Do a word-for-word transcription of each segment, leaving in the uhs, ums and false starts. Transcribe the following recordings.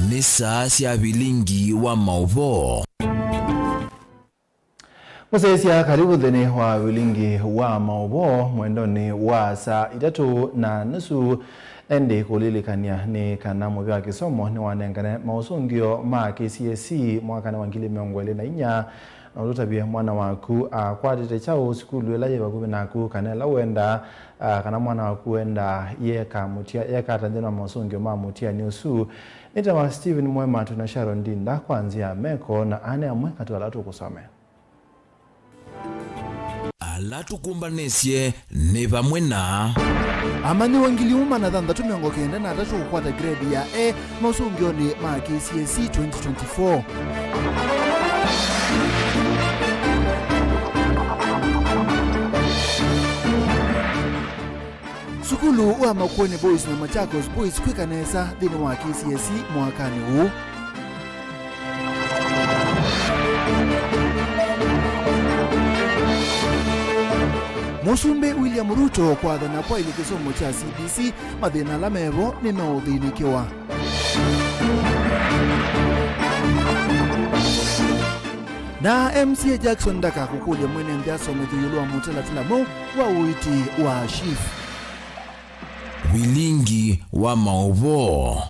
Nĩ saa sya vilingi wa maũvoo. Mũsyaĩĩsya, karibu nthĩnĩ wa vilingi wa maũvoo mwendonĩ wa saa itatũ na nusu. Ĩndĩ kũlilikany'a nĩ kana mũvĩa wa kĩsomo nĩwanengane maũsũngĩo ma K C S E mwakanĩ wa ngili mĩongo ĩlĩ na inya, na ũtũtavye mwana waku akwatĩte kyaũ sukulu ĩla yĩ vakuvĩ naku, kana ĩla ũendaa, ah, kana mwana waku ũendaa yeka mũtia-, yeka ata nthĩnĩ wa maũsũngĩo ma mũtiani ũsu. Nĩtawa Stephen Mwema, twĩna Sharon Ndinda kwa nzĩa ya meko, na aa nĩ amwe katĩ wa ala tũkũsomea. Ala tũkũmbanĩsye nĩ vamwe na. Amanyĩw'a ngili ũmwe maana thanthatũ mĩongo kenda na atatũ kũkwata grade ya A maũsũngĩonĩ ma K C S E twenty twenty-four. Sukulu wa Makueni Boys na Machakos Boys kwĩka nesa nthĩnĩ wa K C S E mwakanĩ ũũ. Mũsumbĩ William Ruto kwathana kwaĩlye kĩsomo kya C B C, mathĩna ala mevo nĩmeũthĩnĩkĩwa. Na M C A Jackson ndakakũkũlya mwene nthĩ asomethw'e ĩũlũ wa mũtalatala mweũ wa ũiiti wa SHIF. Vilingi wa maũvoo.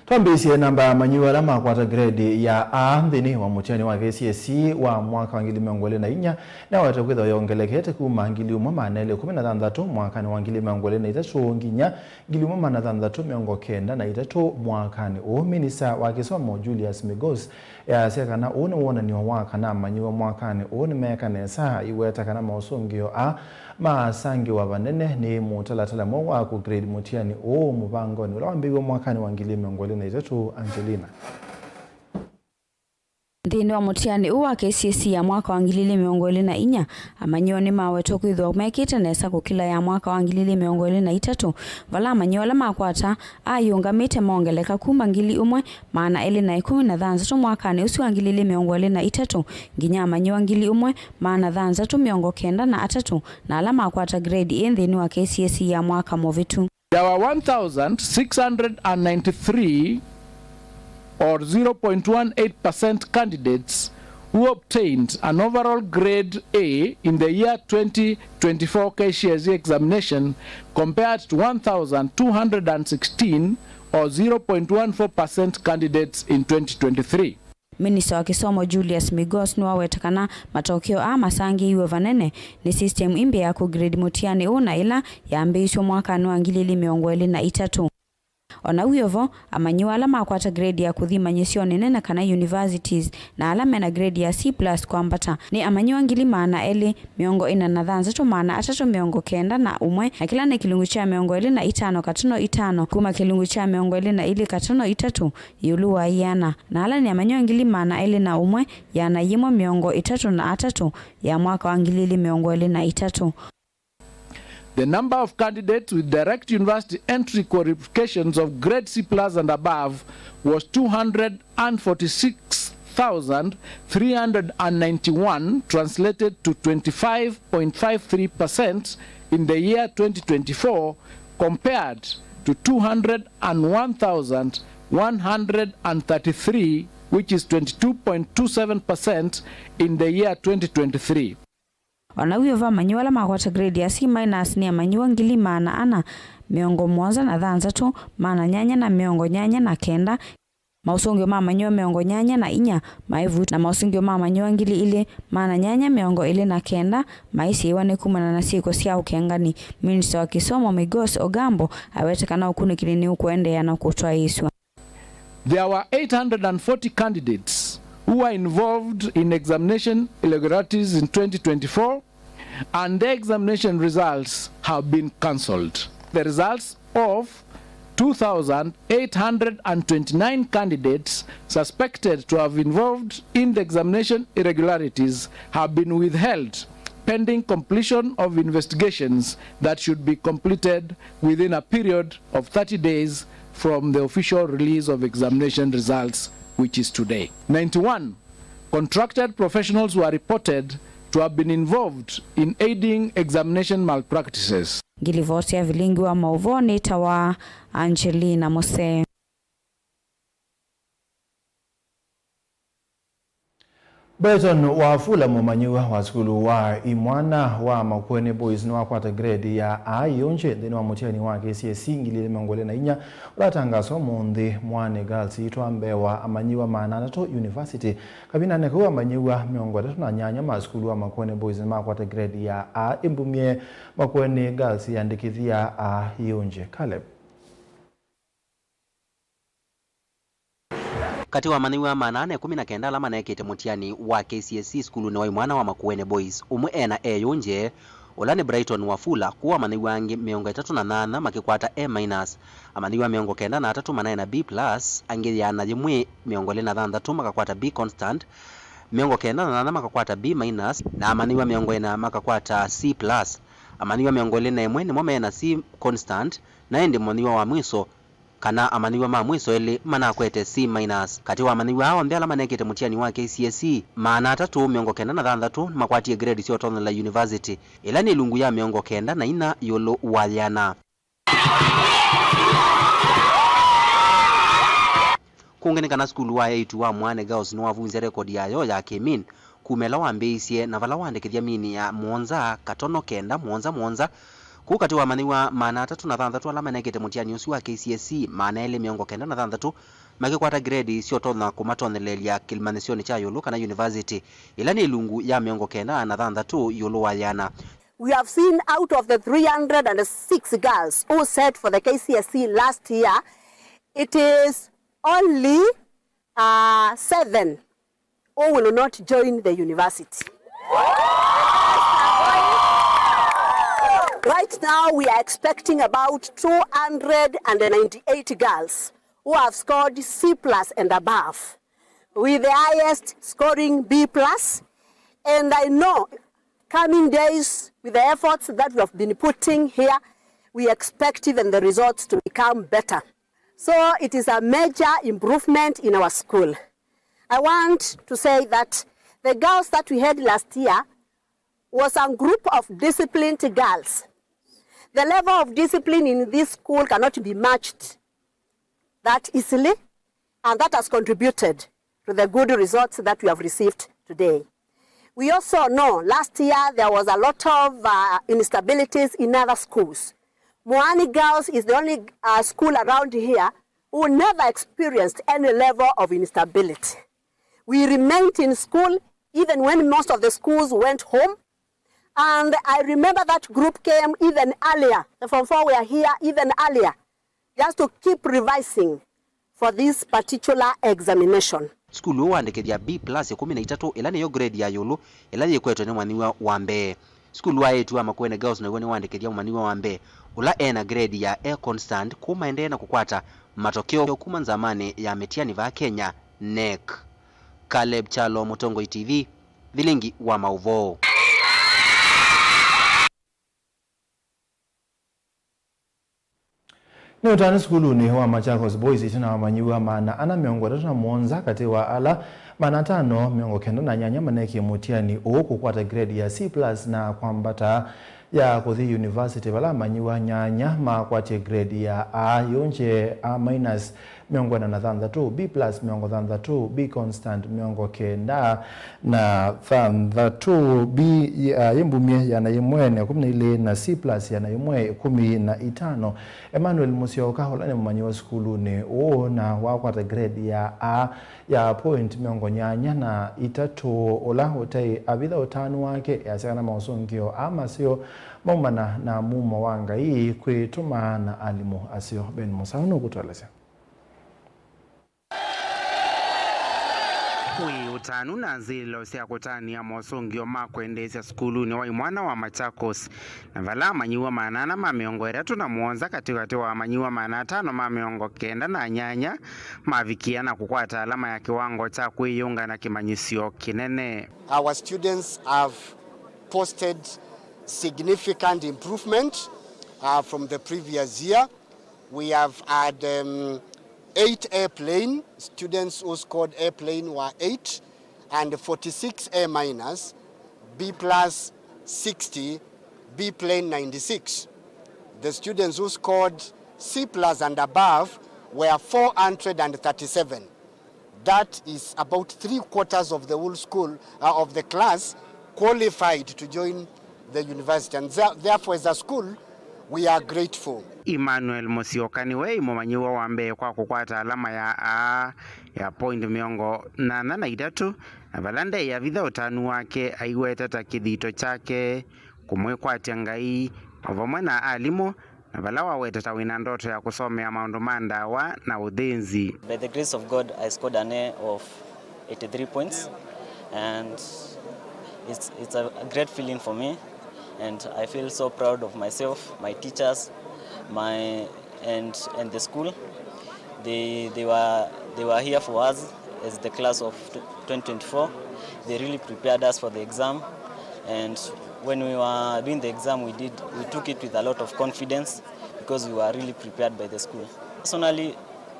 Twambĩĩsye namba ya amanyĩw'a ala makwata grade ya A nthĩnĩ wa mũtiani wa K C S E wa mwaka wa ngili mĩongo ĩlĩ na inya nĩyawetwe kwĩthĩwa yongelekete kuma ngili ũmwe maana elĩ kũmi na thanthatũ mwakanĩ wa ngili mĩongo ĩlĩ na itatũ nginya ngili ũmwe maana thanthatũ mĩongo kenda na itatũ mwakanĩ ũũ. Minista wa kĩsomo Julius Migos easya kana ũũ nĩ wonany'o wa kana amanyĩw'a mwakanĩ ũũ nĩmeeka nesa. Aiweta kana maũsũngĩo aa maasangĩwa vanene nĩ mũtalatala mweũ wa kũ-grade mũtiani ũũ mũvangonĩ ũla wambĩĩiw'e mwakanĩ wa ngili mĩongo ĩlĩ na itatũ. Angelina. Nthĩnĩ wa mũtiani ũũ wa K C S E ya mwaka wa ngili ilĩ mĩongo ĩlĩ na inya, amanyĩw'a nĩmawetwe kwĩthĩwa mekĩte nesa kũkĩla ya mwaka wa ngili ilĩ mĩongo ĩlĩ na itatũ, vala amanyĩw'a ala makwata A yũngamĩte mongeleka kuma ngili ũmwe maana elĩ na ĩkũmi na thanthatũ mwakanĩ ũsu wa ngili ilĩ mĩongo ĩlĩ na itatũ nginya amanyĩw'a ngili ũmwe maana thanthatũ mĩongo kenda na atatũ, na ala makwata grade A nthĩnĩ wa K C S E ya mwaka mũvĩtu. There were one thousand six hundred and ninety-three, or zero point one eight percent, candidates who obtained an overall grade A in the year twenty twenty-four K C S E examination, compared to one thousand two hundred and sixteen, or zero point one four percent, candidates in twenty twenty-three. Minista wa kĩsomo Julius Migos nĩwaweta kana matokeo aa masangĩĩiw'e vanene nĩ system ĩmbya ya kũ-grade mũtiani ũũ na ĩla yambĩĩisye mwakanĩ wa ngili ilĩ mĩongo ĩlĩ na itatũ. O na wĩ o vo, amanyĩw'a ala makwata grade ya kũthi imanyĩsyonĩ nene kana universities na ala mena grade ya C plus kwambata nĩ amanyĩw'a ngili maana elĩ mĩongo ĩna na thanthatũ maana atatũ mĩongo kenda na ũmwe, na kĩla nĩ kĩlungu kya mĩongo ĩlĩ na itano katono itano kuma kĩlungu kya mĩongo ĩlĩ na ilĩ katono itatũ ĩũlũ wa ĩana, na ala nĩ amanyĩw'a ngili maana elĩ na ũmwe ĩana yĩmwe mĩongo ĩtatũ na atatũ ya mwaka wa ngili ilĩ mĩongo ĩlĩ na itatũ. The number of candidates with direct university entry qualifications of grade C plus and above was two hundred and forty-six thousand three hundred and ninety-one, translated to twenty-five point five three percent in the year twenty twenty-four, compared to two hundred and one thousand one hundred and thirty-three, which is twenty-two point two seven percent, in the year twenty twenty-three. O na wĩ o vo, amanyĩw'a ala makwata grade ya C minus nĩ amanyĩw'a ngili maana ana mĩongo mũonza na thanthatũ maana nyanya na mĩongo nyanya na kenda. Maũsũngĩo ma amanyĩw'a mĩongo nyanya na inya maĩ vu, na maũsũngĩo ma amanyĩw'a ngili ilĩ maana nyanya mĩongo ĩlĩ na kenda maĩ syĩw'anĩ kumana na syĩko sya ũkengani. Minista wa kĩsomo Migos Ogambo awete kana ũkunĩkĩli nĩũkũendeea na kũtwaĩĩsw'a. There were eight hundred and forty candidates who were involved in examination irregularities in twenty twenty-four, and their examination results have been cancelled. The results of two thousand eight hundred and twenty-nine candidates suspected to have involved in the examination irregularities have been withheld pending completion of investigations that should be completed within a period of thirty days from the official release of examination results, which is today. Ninety-one contracted professionals were reported to have been involved in aiding examination malpractices. Ngilivoti ya vilingi wa mauvoo nĩtawa Angelina Mose. Brighton Wafula, mũmanyĩw'a wa sukulu wa imwana wa Makueni Boys, nĩwakwata grade ya A ĩũngye nthĩnĩ wa mũtiani wa K C S E ngili ilĩ mĩongo ĩlĩ na inya ũla watangaswa ũmũnthĩ Mwani Girls. Ĩtwa mbee wa amanyĩw'a maana atatũ university. Kavindanĩ kau, amanyĩw'a mĩongo ĩtatũ na nyanya ma sukulu wa Makueni Boys nĩmakwata grade ya A, ĩmbumie Makueni Girls yĩandĩkĩthya A ĩũngye. Caleb. Katĩ wa amanyĩw'a maana ana ĩkũmi na kenda ala manekĩte mũtiani wa K C S E sukulunĩ wa imwana wa Makueni Boys, ũmwe ena A ĩũngye, ũla nĩ Brighton Wafula, kũu amanyĩw'a angĩ mĩongo ĩtatũ na nyanya makĩkwata A minus. Amanyĩw'a mĩongo kenda na atatũ manaĩ na B plus, angĩ ĩana yĩmwe, mĩongo ĩlĩ na thanthatũ makakwata B constant, mĩongo kenda na nyanya makakwata B minus, na amanyĩw'a mĩongo ĩna makakwata C plus. Amanyĩw'a mĩongo ĩlĩ na ĩmwe nĩmo me na C constant, na ĩndĩ mũmanyĩw'a wa mwiso, kana amanyĩw'a ma mwiso elĩ manakwete C minus. Katĩ wa amanyĩw'a aa onthe ala manekĩte mũtiani wa K C S E, maana atatũ mĩongo kenda na thanthatũ nĩmakwatie grade sya ũtonyela university, ĩla nĩ ilungu ya mĩongo kenda na inya ĩũlũ wa yĩana. Kũngĩ nĩ kana sukulu wa eĩtu wa Mwani Girls nĩwavunzya rekodi yayo ya kĩ-mean kuma ĩla wambĩĩisye, na vala waandĩkĩthya mean ya mũonza katono kenda mũonza mũonza. Kũu katĩ wa amanyĩw'a maana atatũ na thanthatũ ala manekĩte mũtiani ũsu wa K C S E, maana elĩ mĩongo kenda na thanthatũ makĩkwata grade syotonya kũmatonyeleelya kĩmanyĩsyonĩ kya ĩũlũ kana university, ĩla nĩ ilungu ya mĩongo kenda na thanthatũ ĩũlũ wa yĩana. We have seen out of the three hundred and six girls who sat for the K C S E last year, it is only uh, seven who will not join the university. Right now, we are expecting about two hundred and ninety-eight girls who have scored C plus and above, with the highest scoring B plus. And I know coming days, with the efforts that we have been putting here, we expect even the results to become better. So it is a major improvement in our school. I want to say that the girls that we had last year was a group of disciplined girls. The level of discipline in this school cannot be matched that easily, and that has contributed to the good results that we have received today. We also know last year there was a lot of uh, instabilities in other schools. Mwani Girls is the only uh, school around here who never experienced any level of instability. We remained in school even when most of the schools went home. And I remember that group came even earlier. The form four were here even earlier, just to keep revising for this particular examination. Sukulu ũũ waandĩkĩthya B plus ĩkũmi na itatũ, ĩla nĩyo grade ya ĩũlũ ĩla yĩkwetwe nĩ mũmanyĩw'a wa mbee. Sukulu wa eĩtu wa Makueni Girls naw'o nĩwaandĩkĩthya mũmanyĩw'a wa mbee, ũla e na grade ya A constant, kũu maendee na kũkwata matokeo kuma nzamanĩ ya mĩtiani vaa Kenya, NEC. Caleb Kyalo, Mũtongoi T V, vilingi wa maũvoo. Nĩ ũtanu sukulunĩ wa Machakos Boys ĩtina wa amanyĩw'a maana ana mĩongo ĩtatũ na mũonza katĩ wa ala maana atano mĩongo kenda na nyanya maneekie mũtiani ũũ kũkwata grade ya C plus na kwambata ya kũthi yunivasĩtĩ, vala amanyĩw'a nyanya makwatie grade ya A ĩũngye, A minus mĩongo ĩna na thanthatũ, B plus mĩongo thanthatũ, B constant mĩongo kenda na thanthatũ, B, ah, yĩmbumie ĩana yĩmwe na ĩkũmi na ilĩ, na C plus ĩana yĩmwe ĩkũmi na itano. Emmanuel Mũsyoka, ũla nĩ mũmanyĩw'a sukulunĩ ũũ na wakwata grade ya A ya point mĩongo nyanya na itatũ, ũla ũtaĩ avitha ũtanu wake, easya kana mosũngĩo aa maseo maumana na mumo wa Ngai kwĩtũma na alimũ aseo. Ben Mũsaũ nũkũtũelesya. Kwĩ ũtanu na nzĩlĩlo sya kũtanĩa mosũngĩo ma kwendeesya sukulunĩ wa imwana wa Machakos, na vala amanyĩw'a maana ana ma mĩongo ĩtatũ na mũonza katĩkatĩ wa amanyĩw'a maana atano ma mĩongo kenda na nyanya mavikĩa na kũkwata alama ya kĩwango kya kwĩyĩũnga na kĩmanyĩsyo kĩnene. Our students have posted significant improvement, uh, from the previous year. We have had, um, eight A plain, students who scored A plain were eight, and forty-six A minus, B plus sixty, B plain ninety-six. The students who scored C plus and above were four hundred and thirty-seven. That is about three quarters of the whole school, uh, of the class qualified to join the university, and ther-, therefore, as a school, we are grateful. Emmanuel Musyoka nĩwe mũmanyĩw'a wa mbee kwa kũkwata alama ya A ya point mĩongo nyanya na itatũ, na vala ndeĩ avitha ũtanu wake aiweta ta kĩthito kyake kũmwĩkwatya Ngai o vamwe na alimũ, na vala waweta ta wĩna ndoto ya kũsomea maũndũ ma ndawa na ũthĩnzi. By the grace of God, I scored an A of eighty-three points, and it's, it's a, a great feeling for me, and I feel so proud of myself, my teachers, my, and, and the school. They, they were, they were here for us as the class of twenty twenty-four. They really prepared us for the exam, and when we were doing the exam, we did, we took it with a lot of confidence because we were really prepared by the school. Personally,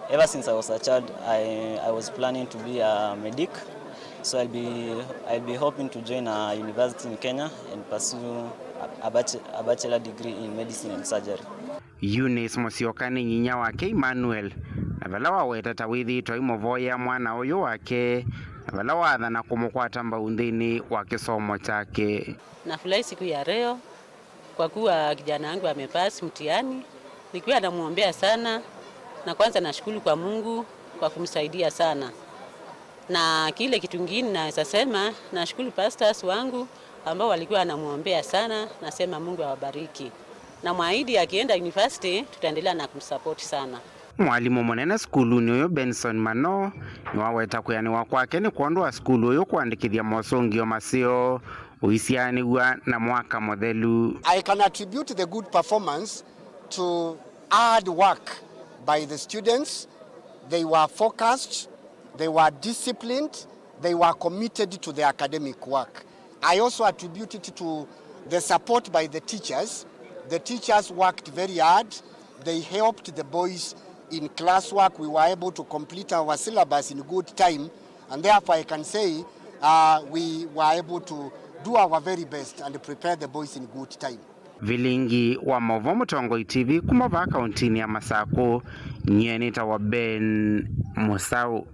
ever since I was a child, I, I was planning to be a medic, so I'll be, I'll be hoping to join a university in Kenya and pursue a, a bach-, a bachelor degree in medicine and surgery. Eunice Musyoka nĩ nyinya wake Emmanuel, na vala waweta ta wĩthĩĩtwe aimũvoyea mwana ũyũ wake, na vala waathana kũmũkwata mbau nthĩnĩ wa kĩsomo kyake. Nafurahi siku ya leo kwa kuwa kijana wangu amepass mtihani nikiwa namwombea sana, na kwanza nashukuru kwa Mungu kwa kumsaidia sana. Na kile kitu kingine naweza sema, nashukuru pastors wangu ambao walikuwa wanamwombea sana, nasema Mungu awabariki. Na mwaahidi akienda university, tutaendelea na kumsupport sana. Mwalimũ mũnene sukulunĩ ũyũ, Benson Mano, nĩwaweta kwĩanĩwa kwake nĩ kwondũ wa sukulu ũyũ kũandĩkĩthya mosũngĩo maseo ũisianĩw'a na mwaka mũthelu. I can attribute the good performance to hard work by the students. They were focused, they were disciplined, they were committed to their academic work. I also attribute it to the support by the teachers. The teachers worked very hard. They helped the boys in classwork. We were able to complete our syllabus in good time, and therefore I can say, uh, we were able to do our very best and prepare the boys in good time. Vilingi wa Maũvoo Mũtongoi T V kuma vaa kaũntĩnĩ ya Masakũ, nyie nĩtawa Ben Mũsaũ.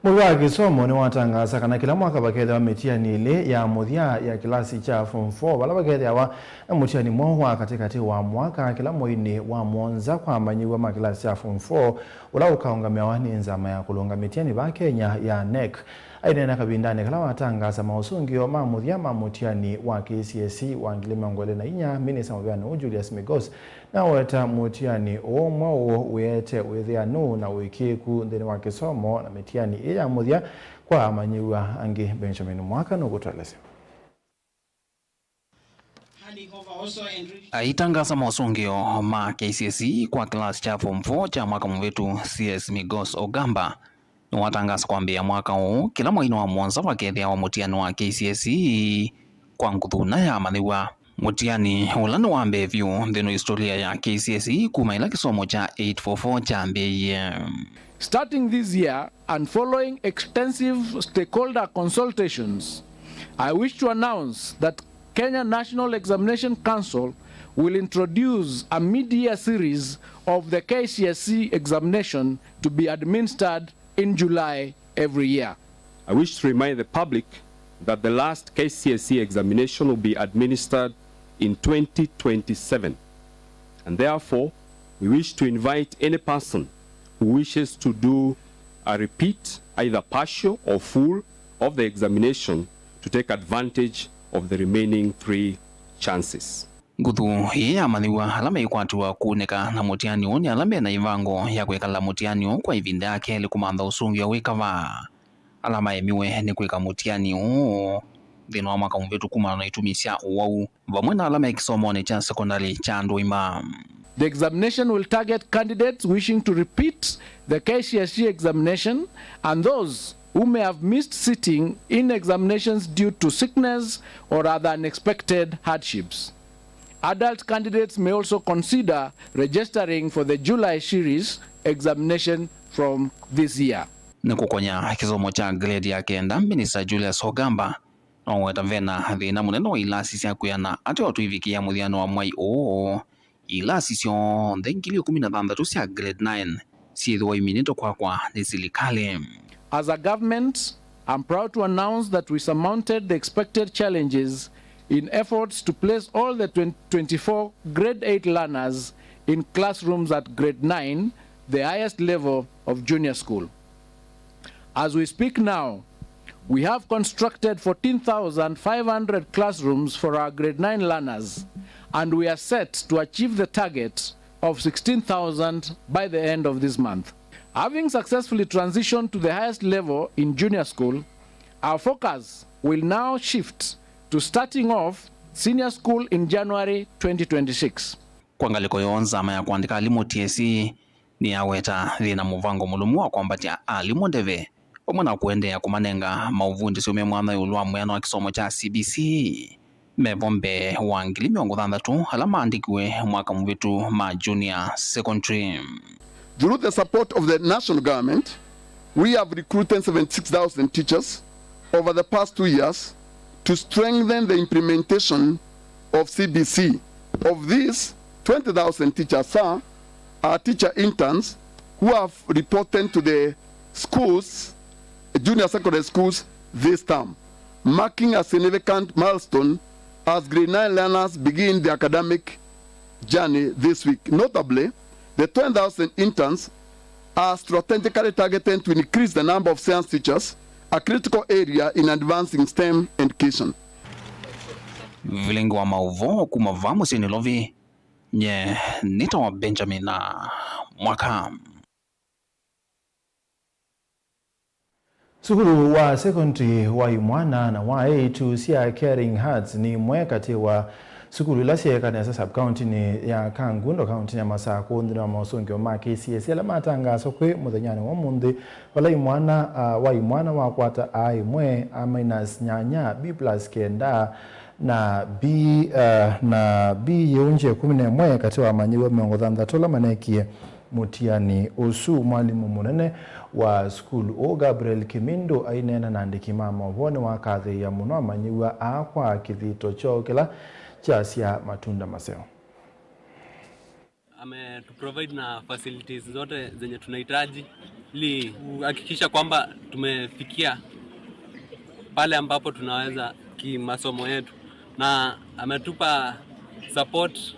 Mũvĩa wa kĩsomo nĩwatangaasa kana kĩla mwaka vakethĩawa mĩtiani ĩlĩ ya mũthya ya kĩlasi kya form four, vala vakethĩawa na mũtiani mwaũ wa katĩkatĩ wa mwaka kĩla mweinĩ wa mũonza kwa amanyĩw'a ma kĩlasi kya form four, ũla ũkaũngamĩawa nĩ nzama ya kũlũnga mĩtiani vaa Kenya ya NEC. Aineena kavindanĩ kala watangaasa maũsũngĩo ma mũthya ma mũtiani wa K C S E wa ngili mĩongo ĩlĩ na inya, Minista mũvĩanĩ ũũ Julius Migos naweta mũtiani ũũ mwaũ wĩete wĩthĩanu na ũĩkĩĩku nthĩnĩ wa kĩsomo na mĩtiani ĩĩ ya mũthya kwa amanyĩw'a angĩ. Benjamin Mwaka nũkũtũelesya. Aitangasa mosũngĩo ma K C S E kwa kĩlasi kya form four kya mwaka mũvĩtu, C S Migos Ogamba nĩwatangasa kwambĩĩa mwaka ũũ kĩla mweinĩ wa mũonza vakethĩawa mũtiani wa K C S E kwa nguthu na ya amanyĩw'a. Mũtiani ũla nĩ wa mbee vyũ nthĩnĩ wa historia ya K C S E kuma ĩla kĩsomo kya eight four four kyambĩĩie. Starting this year and following extensive stakeholder consultations, I wish to announce that Kenya National Examination Council will introduce a mid-year series of the K C S E examination to be administered in July every year. I wish to remind the public that the last K C S E examination will be administered in twenty twenty-seven, and therefore we wish to invite any person who wishes to do a repeat, either partial or full, of the examination to take advantage of the remaining three chances. Nguthu ĩĩ ya amanyĩw'a ala meikwatĩwa kũunĩka na mũtiani ũũ nĩ ala me na ĩvango ya kwĩkala mũtiani ũũ kwa ĩvinda ya kelĩ kũmantha ũsũngĩo wĩ kavaa. Ala maemiwe nĩ kwĩka mũtiani ũũ nthĩnĩ wa mwaka mũvĩtu kumana na itumi sya ũwau, vamwe na ala me kĩsomonĩ kya sekondalĩ kya andũ aima. The examination will target candidates wishing to repeat the K C S E examination and those who may have missed sitting in examinations due to sickness or other unexpected hardships. Adult candidates may also consider registering for the July series examination from this year. Nĩ kũkonya kĩsomo kya grade ya kenda, Minista Julius Ogamba noweta vena thĩna mũnene wa ilasi sya kwĩana ateo tũivikĩa mũthyanĩ wa mwai ũũ. Ilasi syonthe ngili ikũmi na thanthatũ sya grade nine syĩthĩwa iminĩtwe kwakwa nĩ silikalĩ. As a government, I'm proud to announce that we surmounted the expected challenges in efforts to place all the twenty twenty-four grade eight learners in classrooms at grade nine, the highest level of junior school. As we speak now, we have constructed fourteen thousand five hundred classrooms for our grade nine learners, and we are set to achieve the target of sixteen thousand by the end of this month. Having successfully transitioned to the highest level in junior school, our focus will now shift to starting off senior school in January twenty twenty-six. Kwa ngalĩko yoo, nzama ya kũandĩka alimũ T S C nĩyaweta yĩna mũvango mũlũmu wa kwambatya alimũ ndeve, vamwe na kũendeea kũmanenga maũvundĩsyo me mwanya ĩũlũ wa mwĩano wa kĩsomo kya C B C E. Mevo mbee wa ngili mĩongo thanthatũ ala maandĩkiwe mwaka mũvĩtu ma junior secondary. Through the support of the national government, we have recruited seventy-six thousand teachers over the past two years to strengthen the implementation of C B C. Of these, twenty thousand teachers are, are teacher interns who have reported to the schools, junior secondary schools, this term, marking a significant milestone as grade nine learners begin their academic journey this week. Notably, the twenty thousand interns are strategically targeted to increase the number of science teachers, a critical area in advancing STEM education. Vilingi wa maũvoo kuma vaa mũsyĩ Nairobi, nye nĩtawa Benjamin Mwaka. Sukulu wa sekondari wa imwana na wa eĩtu sya Caring Hearts nĩ imwe katĩ wa sukulu ila syeeka nesa sub-kauntinĩ ya Kangundo, kauntinĩ ya Masakũ, nthĩnĩ wa mosũngĩo ma K C S E ala matangaaswa kwĩ mũthenyanĩ wa ũmũnthĩ, vala imwana, ah, wa imwana wakwata A ĩmwe, A minus nyanya, B plus kenda, na B, ah, na B yĩũngye ĩkũmi na ĩmwe katĩ wa amanyĩw'a mĩongo thanthatũ ala maneekie mũtiani ũsu. Mwalimũ mũnene wa sukulu ũũ, Gabriel Kimindo, aineena na andĩki ma maũvoo nĩwakathĩĩa mũno amanyĩw'a aa kwa kĩthito kyoo kĩla kyasyaa matunda maseo. Ametuprovide na facilities zote zenye tunahitaji ili kuhakikisha kwamba tumefikia pale ambapo tunaweza kimasomo yetu, na ametupa support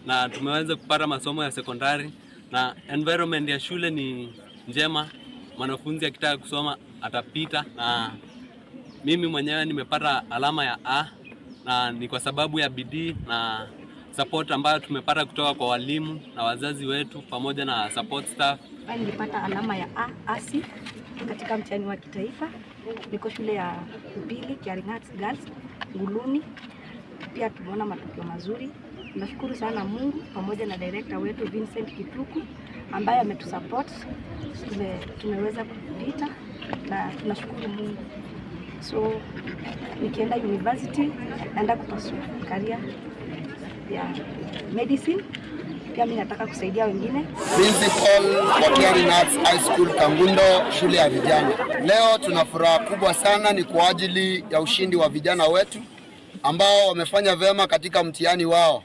na tumeweza kupata masomo ya sekondari, na environment ya shule ni njema. Mwanafunzi akitaka kusoma atapita, na mimi mwenyewe nimepata alama ya A, na ni kwa sababu ya bidii na support ambayo tumepata kutoka kwa walimu na wazazi wetu pamoja na support staff. Nilipata alama ya A, A C katika mtihani wa kitaifa. Niko shule ya upili Caring Hearts Girls, Nguluni. Pia tumeona matokeo mazuri. Tunashukuru sana Mungu pamoja na director wetu Vincent Kituku ambaye ametusupport. Tume-, tumeweza kupita na tunashukuru Mungu. So, nikienda university, naenda kupursue career ya medicine. Pia mimi nataka kusaidia wengine. Principal wa Caring Hearts High School Kangundo, shule ya vijana. Leo tuna furaha kubwa sana, ni kwa ajili ya ushindi wa vijana wetu ambao wamefanya vyema katika mtihani wao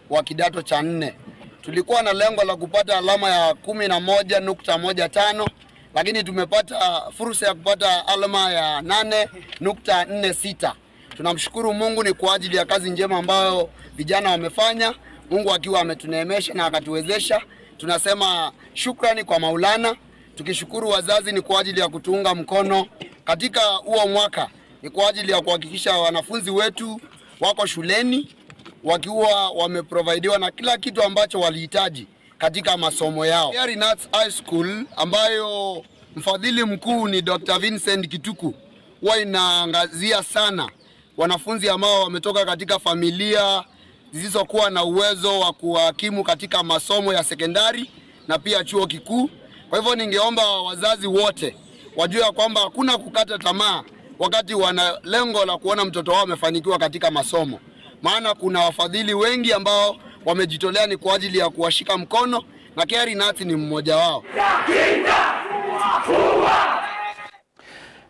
wa kidato cha nne. Tulikuwa na lengo la kupata alama ya kumi na moja nukta moja tano, lakini tumepata fursa ya kupata alama ya nane nukta nne sita. Tunamshukuru Mungu ni kwa ajili ya kazi njema ambayo vijana wamefanya, Mungu akiwa ametuneemesha na akatuwezesha. Tunasema shukrani kwa Maulana, tukishukuru wazazi ni kwa ajili ya kutuunga mkono katika huo mwaka. Ni kwa ajili ya kuhakikisha wanafunzi wetu wako shuleni wakiwa wameprovidiwa na kila kitu ambacho walihitaji katika masomo yao. Caring Hearts High School, ambayo mfadhili mkuu ni Doctor Vincent Kituku, huwa inaangazia sana wanafunzi ambao wametoka katika familia zisizokuwa na uwezo wa kuwakimu katika masomo ya sekondari na pia chuo kikuu. Kwa hivyo, ningeomba wazazi wote Wajue ya kwamba hakuna kukata tamaa wakati wana lengo la kuona mtoto wao amefanikiwa katika masomo, maana kuna wafadhili wengi ambao wamejitolea ni kwa ajili ya kuwashika mkono, na Keri Nati ni mmoja wao.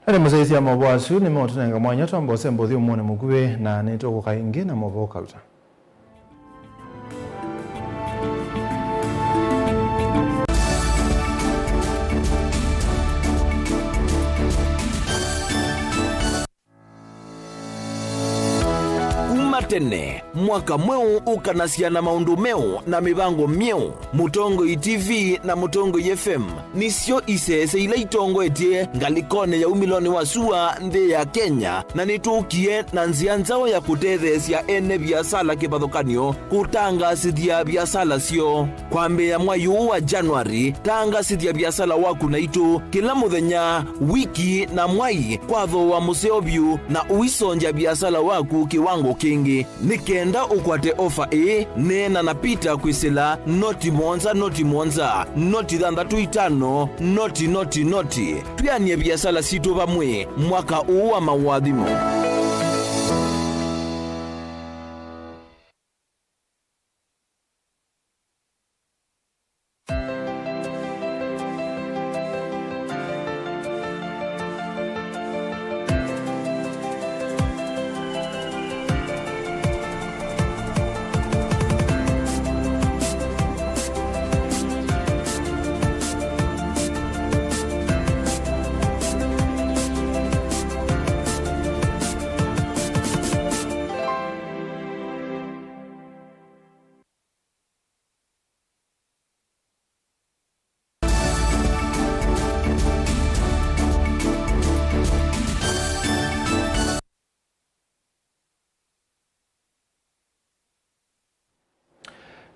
Na nĩ mũsyaĩĩsya maũvoo asu nĩmeũtũnenga mwanya twamba ũsemba ũthyũmũnĩ mũkuvĩ, na nĩtũkũka ĩngĩ na maũvoo kauta. Kuma tene, mwaka mweũ ũkanasya na maũndũ meũ na mĩvango myeũ. Mũtongoi T V na Mũtongoi F M nĩsyo isese ila itongoetye ngalĩkonĩ ya umĩlonĩ wa sua nthĩ ya Kenya, na nĩtũkie na nzĩa nzaũ ya kũtetheesya ene viasala kĩvathũkany'o kũtangaasĩthya viasala syoo. Kwambĩĩa mwai ũũ wa January, tangaasĩthya viasala waku naitũ kĩla mũthenya, wiki, na mwai kwa thooa mũseo vyũ, na ũisongya viasala waku kĩwango kĩngĩ. Nĩ kenda ũkwate ofa ĩĩ, neena na Peter kwĩsĩla noti mũonza, noti mũonza, noti thanthatũ itano, noti, noti, noti. Twĩanĩe viasala sitũ vamwe mwaka ũũ wa maũathimo.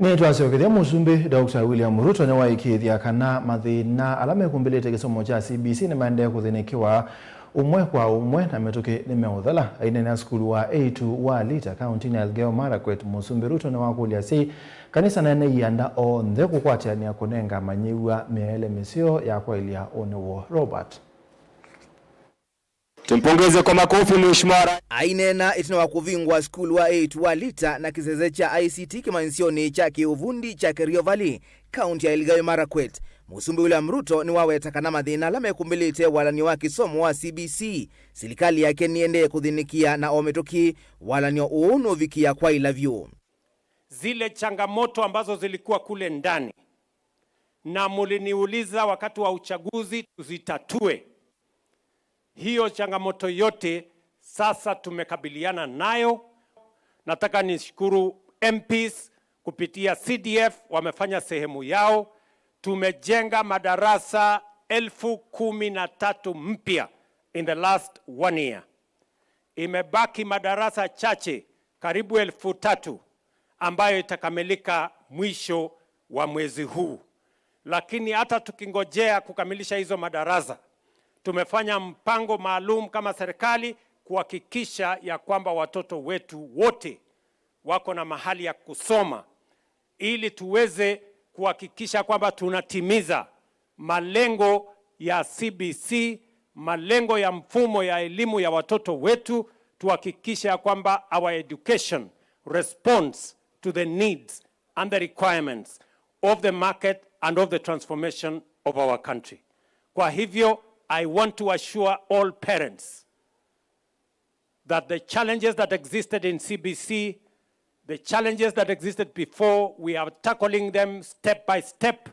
Nĩtwasyokethya Mũsumbĩ Doctor William Ruto nĩwaĩkĩĩthya kana mathĩna ala mekumbĩlĩte kĩsomo kya C B C nĩmaendee kũthĩnĩkĩwa ũmwe kwa ũmwe na mĩtũkĩ nĩmeũthela. Aineenea sukulu wa Eitu wa Lita, kaũntĩnĩ ya Elgeyo Marakwet, Mũsumbĩ Ruto nĩwakũlya asyai, kanisa na ene ianda onthe kũkwatĩanĩa kũnenga amanyĩw'a mĩaĩle mĩseo ya kwaĩlya ũnĩ woo. Robert. Tumpongeze kwa makofi Mheshimiwa Rais. Aineena ĩtina wa kũvingũa sukulu wa Eitu wa Lita na kĩsese kya I C T kĩmanyĩsyonĩ kya kĩũvundi kya Kerio Valley, kaũntĩ ya Elgeyo Marakwet, Mũsumbĩ William Ruto nĩwaweta kana mathĩna ala mekumbĩlĩte walany'o wa kĩsomo wa C B C, silikalĩ yake nĩendee kũthĩnĩkĩa na o mĩtũkĩ walany'o ũũ nũvikĩa kwaĩla vyũ. Zile changamoto ambazo zilikuwa kule ndani, na muliniuliza wakati wa uchaguzi tuzitatue. Hiyo changamoto yote sasa tumekabiliana nayo. Nataka nishukuru M Ps kupitia C D F, wamefanya sehemu yao. Tumejenga madarasa elfu kumi na tatu mpya in the last one year. Imebaki madarasa chache, karibu elfu tatu, ambayo itakamilika mwisho wa mwezi huu. Lakini hata tukingojea kukamilisha hizo madarasa, tumefanya mpango maalum kama serikali kuhakikisha ya kwamba watoto wetu wote wako na mahali ya kusoma, ili tuweze kuhakikisha kwamba tunatimiza malengo ya C B C, malengo ya mfumo ya elimu ya watoto wetu, tuhakikishe ya kwamba our education responds to the needs and the requirements of the market and of the transformation of our country. Kwa hivyo, I want to assure all parents that the challenges that existed in C B C, the challenges that existed before, we are tackling them step by step.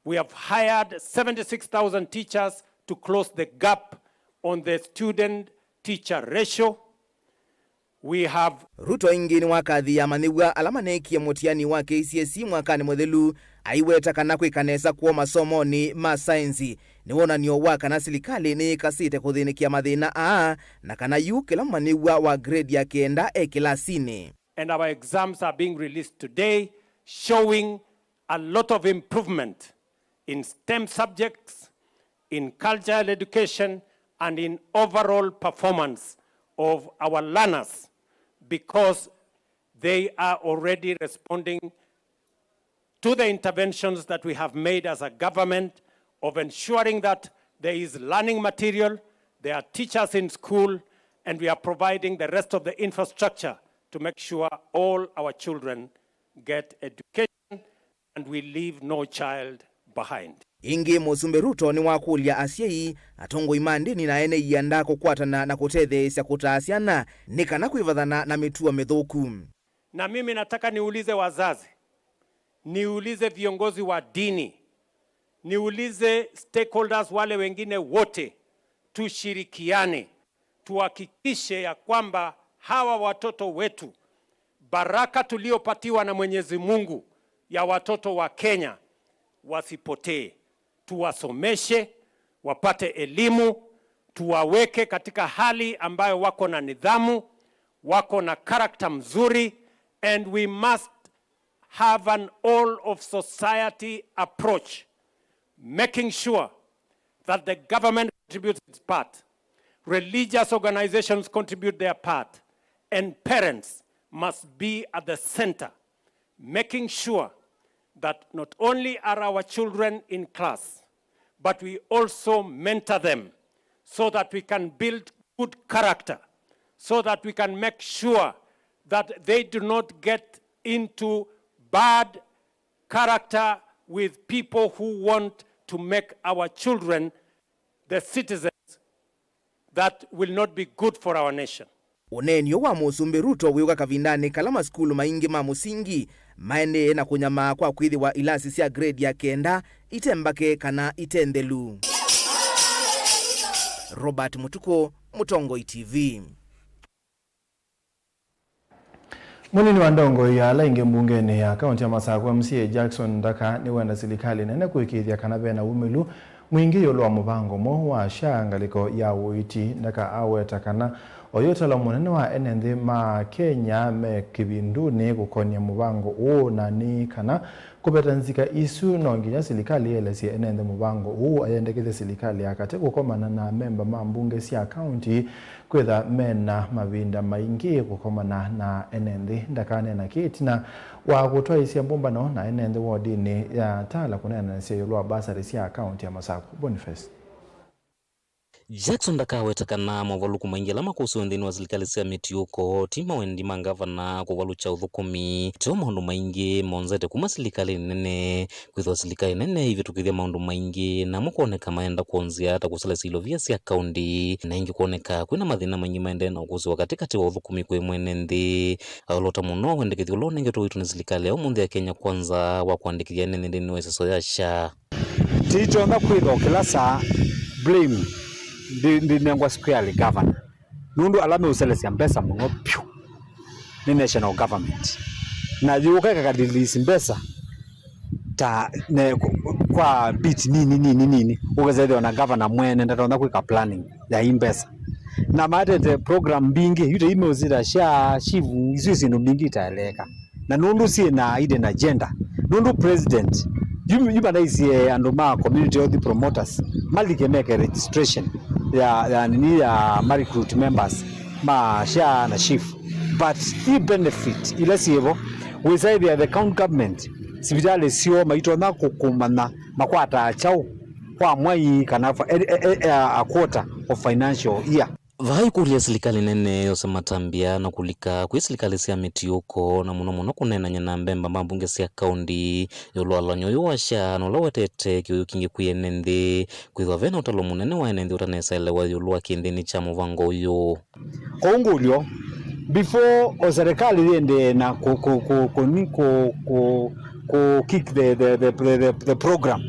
We have hired seventy-six thousand teachers to close the gap on the student-teacher ratio. We have Ruto ĩngĩ nĩwakathĩĩa amanyĩw'a ala maneekie mũtiani wa K C S E mwakanĩ mũthelu, aiweta kana kwĩka nesa kwoo masomonĩ ma saenzi nĩ wonany'o wa kana silikalĩ nĩyĩkasĩte kũthĩnĩkĩa mathĩna aa, na kana yu kĩla mũmanyĩw'a wa grade ya kenda e kĩlasinĩ. And our exams are being released today, showing a lot of improvement in STEM subjects, in cultural education, and in overall performance of our learners, because they are already responding to the interventions that we have made as a government of ensuring that There is learning material, there are teachers in school, and we are providing the rest of the infrastructure to make sure all our children get education and we leave no child behind. Ĩngĩ, Mũsumbĩ Ruto nĩwakũlya asyai, atongoi ma ndĩni na ene ianda kũkwatana na kũtetheesya kũtaa syana nĩ kana kwĩvathana na mĩtuo mĩthũku. Na mimi nataka niulize wazazi, niulize viongozi wa dini, niulize stakeholders wale wengine wote, tushirikiane, tuhakikishe ya kwamba hawa watoto wetu, baraka tuliopatiwa na Mwenyezi Mungu ya watoto wa Kenya, wasipotee. Tuwasomeshe, wapate elimu, tuwaweke katika hali ambayo wako na nidhamu, wako na character mzuri, and we must have an all of society approach, making sure that the government contributes its part, religious organizations contribute their part, and parents must be at the center, making sure that not only are our children in class, but we also mentor them so that we can build good character, so that we can make sure that they do not get into bad character with people who want to make our children the citizens that will not be good for our nation. Ũneeni ũũ wa Mũsumbĩ Ruto wĩũka kavindanĩ kala masukulu maingĩ ma mũsingi maendee na kũnyamaa kwa kwĩthĩwa ilasi sya grade ya kenda ite mbake kana ite nthelu. Robert Mũtukũ, Mũtongoi T V. Mũnini wa ndongoi ya ala aingĩ mbungenĩ ya kaunti ya Masakũ, M C A Jackson Ndaka, nĩwenda silikalĩ nene kũĩkĩĩthya kana ve na wumĩlu mwingĩ ĩũlũ wa mũvango mweũ wa SHA ngalĩko ya ũiiti. Ndaka aweta kana oyu ũtalo mũnene wa ene nthĩ ma Kenya me kĩvindunĩ kũkonya mũvango ũũ, na nĩ kana kũveta nzika isu, no nginya silikalĩ ĩelesye ene nthĩ mũvango ũũ, ayendekethya silikalĩ ya katĩ kũkomana na amemba ma mbunge sya kaunti kwĩtha mena mavinda maingĩ kũkomana na ene nthĩ. Ndakaneena kĩ ĩtina wa kũtwaĩĩsya mbũmbano na ene nthĩ wodinĩ ya Tala kũneenanĩsya ĩũlũ wa mbasarĩ sya kaunti ya Masakũ. Boniface. Jackson ndakaweta kana movalũku maingĩ ala makũsĩwe nthĩnĩ wa silikalĩ sya mĩtiũko ti mawendi ma ngavana kũvalũkya ũthũkũmi, teo maũndũ maingĩ monzete kuma silikalĩnĩ nene. Kwĩthĩwa silikalĩ nene ivĩtũkĩthya maũndũ maingĩ, namo kwoneka maenda kwonzya ta kũseleesya ilovia sya kaunti, na ĩngĩ kwoneka kwĩna mathĩna maingĩ maendee na ũkũsĩwa katĩkatĩ wa ũthũkũmi kwĩ mwene nthĩ. Aolota mũno wendekethyo ũla ũnengetwe witũ nĩ silikalĩ ya ũmũnthĩ ya Kenya Kwanza wa kũandĩkĩthya ene nthĩ nthĩnĩ wa ĩseso ya SHA. Titonya kwĩthwa kĩla saa blame ndi- ndinengwa squarely governor, nũndũ ala meũselesya mbesa mũno vyũ nĩ national government, na yũka ĩkakalilisi mbesa ta ne, kwa bit nini nini nini, ũkesa ĩthĩwa na governor mwene ndatonya kwĩka planning ya i mbesa, na matete program mbingĩ yu ta imeũsita sya SHIF, isu syĩndũ mbingĩ itaeleeka. Na nũndũ syĩ na hidden agenda, nũndũ president yu- yu manaisye andũ ma community health promoters malike meke registration ya, ya nini ya ma recruit members ma SHA na SHIF, but i benefit ila syĩvo wĩsaĩthĩa the county government sivitalĩ syoo maitonya kũkũmana makwataa kyaũ kwa mwai kana fa- e- e- e- a quarter of financial year. Vaa ĩkũlyo ya silikalĩ nene yose matambya na kũlika kwĩ silikalĩ sya mĩtiũko, na mũno mũno kũneenany'a na amemba ma mbunge sya kaunti ĩũlũ wa ũlany'o ũyũ wa SHA, na ũla ũetete kĩũyũ kingĩ kwĩ ene nthĩ, kwĩthĩwa ve na ũtalo mũnene wa ene nthĩ ũtanesaelewa ĩũlũ wa kĩnthĩnĩ kya mũvango ũyũ. Kwoou ngũlyo, before o serikali yĩendee na kũ- kũ- kũ- kũ- kũ- kũ- kũ kick the, the, the, the, the, the program,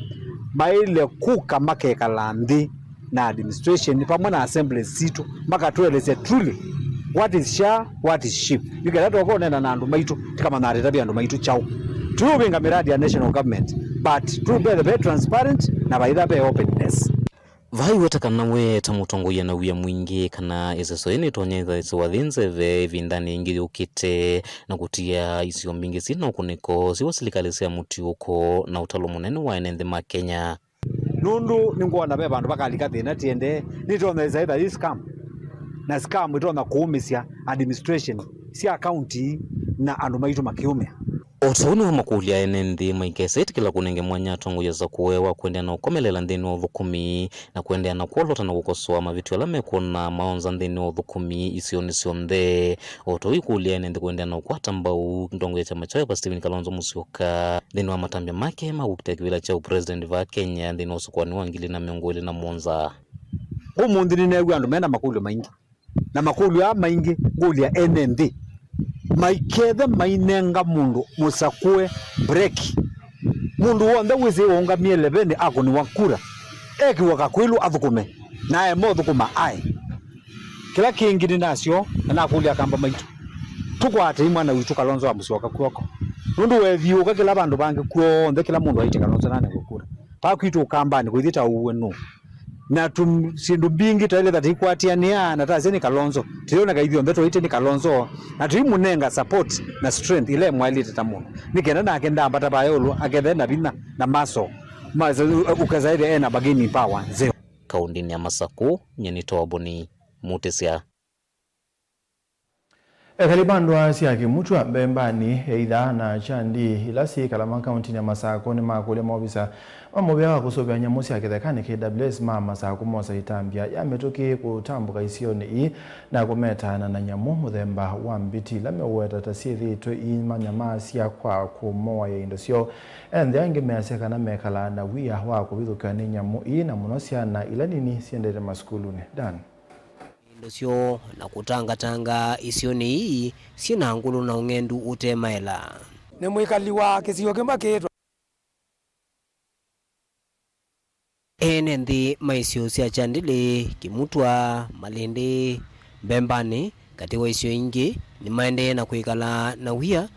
maĩle kũka makekala nthĩ na administration vamwe na assemblies sitũ, makatũelesya truly what is SHA, what is SHIF, nĩkenda twoka ũneena na andũ maitũ tĩkamanya atĩ tavya andũ maitũ kyaũ. Tũũvĩnga miradi ya national government, but tũmbethe ve transparent na vaitha ve openness. Vaa ĩweta kana we ta mũtongoi na wia mwingĩ kana ĩseso yĩĩ nĩtonya ĩthaĩsĩwa yĩ nzeve ĩvindanĩ yĩngĩ yũkĩte, na kũtia isio mbingĩ syĩ na ũkunĩko syiwa silikalĩ sya mũtiũko na ũtalo mũnene wa ene nthĩ ma Kenya. Nũndũ nĩngwona ve vandũ vakalika thĩna tiendee, nĩtonya ĩsa ĩtha yĩ scam, na scam ĩtonya kũũmĩsya administration sya county na andũ maitũ makĩũmĩa. O ta ũu nĩw'o makũlya ene nthĩ maikesĩtĩkĩla kũnenge mwanya atongoi asakuwe wa kũendeea na ũkomelela nthĩnĩ wa ũthũkũmi na kũendeea na kwolota na kũkosoa mavĩtyo ala mekwona maonza nthĩnĩ wa ũthũkũmi isionĩ syonthe. O ta ũu ikũlya ene nthĩ kũendeea na ũkwata mbau ndongo ya kyama kya Wiper Stephen Kalonzo Musyoka nthĩnĩ wa matambya make ma kũkitĩa kĩvĩla kya ũpresident vaa Kenya nthĩnĩ wa ũsũkũani wa ngili na mĩongo ĩlĩ na mũonza. Ũmũnthĩ nĩneew'a andũ mena makũlyo maingĩ. Na makũlyo aa maingĩ ngũlya ene nthĩ maikethe mainenga mũndũ mũsakũe breki. Mũndũ w'onthe wĩsĩ ũũngamie leveni akũnĩwa kura, ekĩwa kakwĩlũ athũkũme, na aema ũthũkũma ae. Kĩla kĩngĩ nĩnasyo na nakũlya Akamba maitũ, tũkwatei mwana witũ Kalonzo wa Musyoka kw'oko, nũndũ weethiũũka kĩla vandũ vangĩ kw'onthe, kĩla mũndũ aĩtye Kalonzo nanengwe kura. Vaa kwitũ Ũkambanĩ kũithi ta ũue nũũ? Na tũ-, syĩndũ mbingĩ twaĩle ta tũikwatĩanĩa na tasya nĩ Kalonzo, tũyoneka ithyonthe twaĩtye nĩ Kalonzo, na tũimũnenga support na strength ĩla ĩmwaĩlĩte ta mũndũ, nĩ kenda nake ndambata vaa ĩũlũ akethe na vinya na muscle, ma-, ũkesa ĩthĩa ena bargaining power nzeo. Kaũndĩnĩ ya Masakũ, nyie nĩ Toboni Mutisya. Ekali ma ndũa sya Kĩmutwa, Mbembanĩ, Eitha na Kyandi, ila syĩ Kalama kaũntĩnĩ ya Masakũ, nĩmakũlya maovisa ma mũvĩa wa kũsũvĩa nyamũ sya kĩthekanĩ, K W S, ma Masakũ mosa ĩtambya ya mĩtũkĩ kũtambũka isionĩ ii na kũmetaana na nyamũ mũthemba wa mbiti ila meũweta ta syĩthĩĩtwe iimanyamasya kwa kũmoaĩa indo syoo. Ene nthĩ angĩ measya kana mekalaa na wia wa kũvithũkĩwa nĩ nyamũ ii, na mũno syana ila nini syendete masukulunĩ. Dan. Indo syoo na kũtangatanga isionĩ ii syĩ na ngũlũ na ũng'endu ũte maela. Nĩ mwĩkali wa kĩsio kĩmwe kĩĩtwa. Ene nthĩ ma isio sya Kyandĩlĩ, Kĩmutwa, Malĩndĩ, Mbembanĩ, katĩ wa isio ingĩ, nĩmaendee na kwĩkala na wia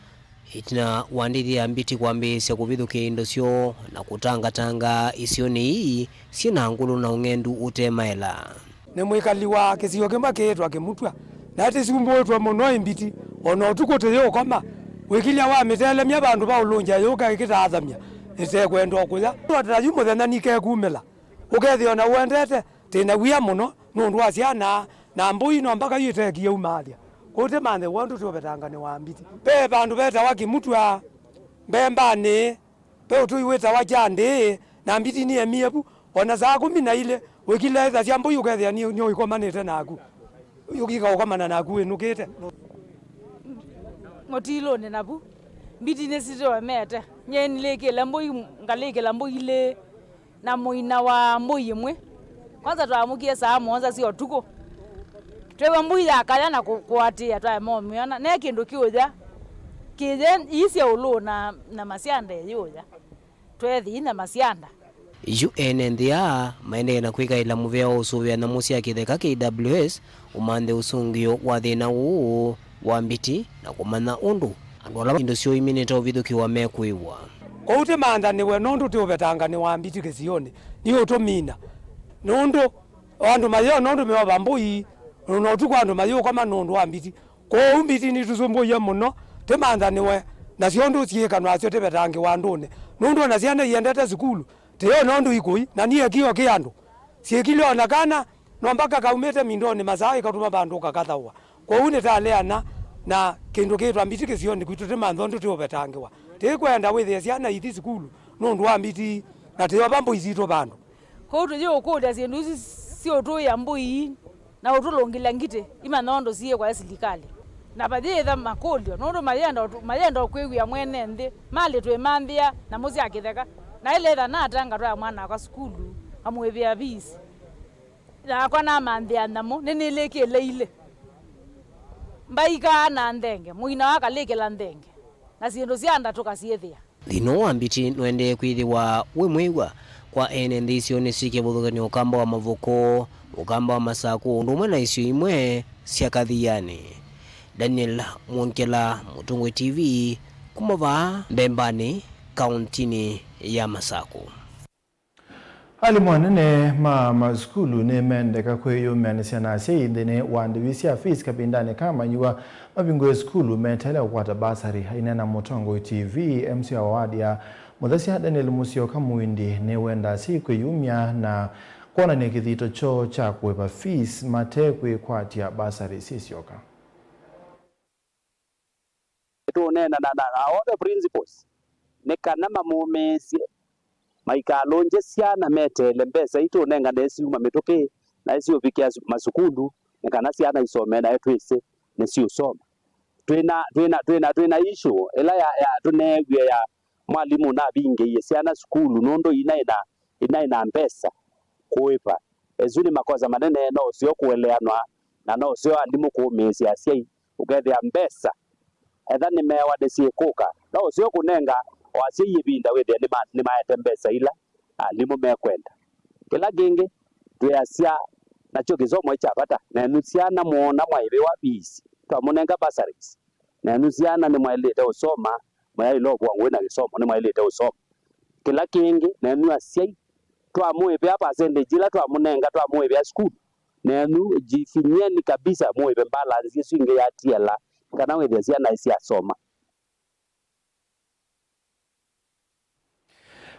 ĩtina wa ndĩthĩ ya mbiti kwambĩĩsya kũvithũkĩa indo syoo na kũtangatanga isionĩ ii syĩ na ngũlũ na ũng'endu ũte maela. Nĩ mwĩkali wa kĩsio kĩmwe kĩĩtwa Kĩmutwa, na tĩsumbũĩtwe mũno ĩ mbiti, o na ũtukũ tũyĩũkoma, wĩkilya wa mĩtelemya vandũ va ũlũngya yũka ĩkĩtaathamya ĩtekwenda o kũya. Ata yu mũthenya nikekumĩla, ũkethĩa o na ũendete, tĩ na wia mũno nũndũ wa syana na mbũi, no mbaka yu ĩtekie umaalya. Kũu tĩmanthe w'o ndũ tũvetanga nĩ wa mbiti. Ve vandũ vetawa Kĩmutwa, Mbembanĩ, ve ũtũi wĩtawa Kyandĩĩ, na mbiti nĩemie vu, o na saa kũmi na ilĩ, ũkilethasya mbũi ũkethĩa nĩ, nĩ ũikomanĩte naku. Ũkika ũkomana naku wĩnũkĩte. Mũtilũnĩ navu, mbiti nĩsitũemete. Nyie nĩlĩkĩle mbũi, ngalĩkĩla mbũi ilĩ, na mũina wa mbũi ĩmwe. Kwanza twaamũkie saa mũonza sya ũtukũ. Twĩw'a mbũi yakaya na kũ-, kũatĩĩa twaema ũmyona. Ne kĩndũ kĩũya. Kĩye ii sya ũlũũ na, na masyanda ĩyũya. Tweethĩi na masyanda. Yu ene nthĩ aa maendee na kwĩkaĩla mũvea wa ũsũvĩa nyamũ sya kĩtheka K W S ũmanthe ũsũngĩo wa thĩna ũũ wa mbiti na kũmanya ũndũ andũ ala indo syoo iminĩte ũvithũkĩwa mekwĩw'a. Kwoou tĩmanthanĩwe nũndũ tĩ ũvetanganĩ wa mbiti kĩsionĩ, nĩ ũtũmina. Nũndũ o andũ mayĩona ũndũ meova mbũi, na ũtukũ andũ mayĩũkoma nũndũ wa mbiti. Kwoou mbiti nitũsumbũie mũno, tĩmanthanĩwe nasyo ũndũ syĩkanwasyo tĩvetangĩwa andũnĩ. Nũndũ o na syana iendete sukulu, tĩyona ũndũ ikũi, na niĩ kĩo kĩ andũ. Syĩkilye o na kana, no mbaka kaumĩte mindonĩ masaa ĩkatũma vandũ ũkakathaũa. Kwoou nĩtaleana na kĩndũ kĩĩtwa mbiti kĩsionĩ kwitũ tĩmantha ũndũ tĩũvetangĩwa. Tĩkwenda wĩthĩe syana ithi sukulu nũndũ wa mbiti, na tĩyova mbũi sitũ vandũ. Kwoou tũyĩũkũlya syĩndũ isu syĩũtũĩa mbũi na ũtũlũngĩlya ngitĩ, imanya ũndũ syĩkwa e silikalĩ. Na mayĩtha makũlyo, nũndũ mayenda ũtũ-, mayenda kwĩw'a mwene nthĩ, malĩ twĩmanthĩa nyamũ sya kĩtheka. Na ĩletha nata ngatwaa mwana wakwa sukulu, ngamũĩvĩa fees. Nakwa namanthĩa nyamũ, nĩnĩlĩkĩle ilĩ. Mbaikaa na nthenge, mũina wakalĩkĩla nthenge, na syĩndũ sya nda tũkasyĩthĩa. Thĩna ũũ wa mbiti nũendee kwĩthĩwa wĩ mwĩw'a kwa ene nthĩ isionĩ syĩ kĩvathũkany'o Ũkamba wa Mavoko, Ũkamba wa Masakũ, ũndũ ũmwe na isio imwe sya Kathianĩ. Daniel Mwongela, Mũtũngũi T V, kuma vaa Mbembanĩ, kaũntinĩ ya Masakũ. Alimũ anene ma masukulu nĩmendeka kwĩyũmĩanĩsya na asyai nthĩnĩ wa ndivi sya fees kavindanĩ ka manyuwa mavingũe sukulu meteele kũkwata basarĩ. Aineena Mũtongoi T V, M C wa ward ya Mũthesya Daniel Musyoka Muindi nĩwenda asyai kwĩyumya na kwonany'a kĩthito kyoo kya kũĩva fees mate kwĩkwatya basarĩ syĩsyoka. tũũneenana na, na all the principals nĩ kana mamũmĩĩsye maikalũngye syana meteele mbesa ii tũũnengane syuma mĩtũkĩ na syũvikĩa su-, masukulu, nĩ kana syana isomee naĩ twĩsĩ nĩsiũsoma. Twĩna, twĩna, twĩna, twĩna issue ĩla ya, ya tũneewie ya mwalimũ navingĩie syana sukulu nũndũ inaĩ na, inaĩ na mbesa kũĩva. Ĩsu nĩ makosa manene, no ũseo kũeleanwa na no ũseo alimũ kũũmĩĩsya asyai, ũkethĩa mbesa etha nĩmeewa nĩsyĩkũka, no ũseo kũnenga o asyai ĩvinda wĩthĩa nĩma-, nĩmaete mbesa ila alimũ mekwenda. Kĩla kĩngĩ, twĩasya nakyo kĩsomo nĩ kya vata, nenyu syana mwoona mwaĩvĩwa fees, twamũnenga bursaries, nenyu syana nĩmwaĩlĩte ũsoma, mwayaĩle ũvũa ngũĩ na kĩsomo, nĩmwaĩlĩte ũsoma. Kĩla kĩngĩ, nenyu asyai, twamũĩvĩa percentage ĩla twamũnenga, twamũĩvĩa sukulu, nenyu jifinyeni kabisa mũĩve balance ĩsu ĩngĩ yatiala, kana wĩthĩa syana isyasoma.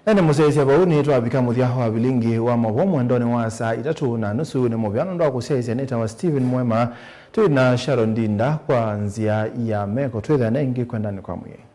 Ene mũsyaĩĩsya vau nĩtwavika mũthya wa vilingi wa maũvoo mwendonĩ wa saa itatũ na nusu. Nĩ mũvea nũndũ wa kũsyaĩĩsya. Nĩtawa Stephen Mwema, twĩ na Sharon Ndinda kwa nzĩa ya meko. Twĩthĩane ĩngĩ kwendanĩ kwa Mwĩai.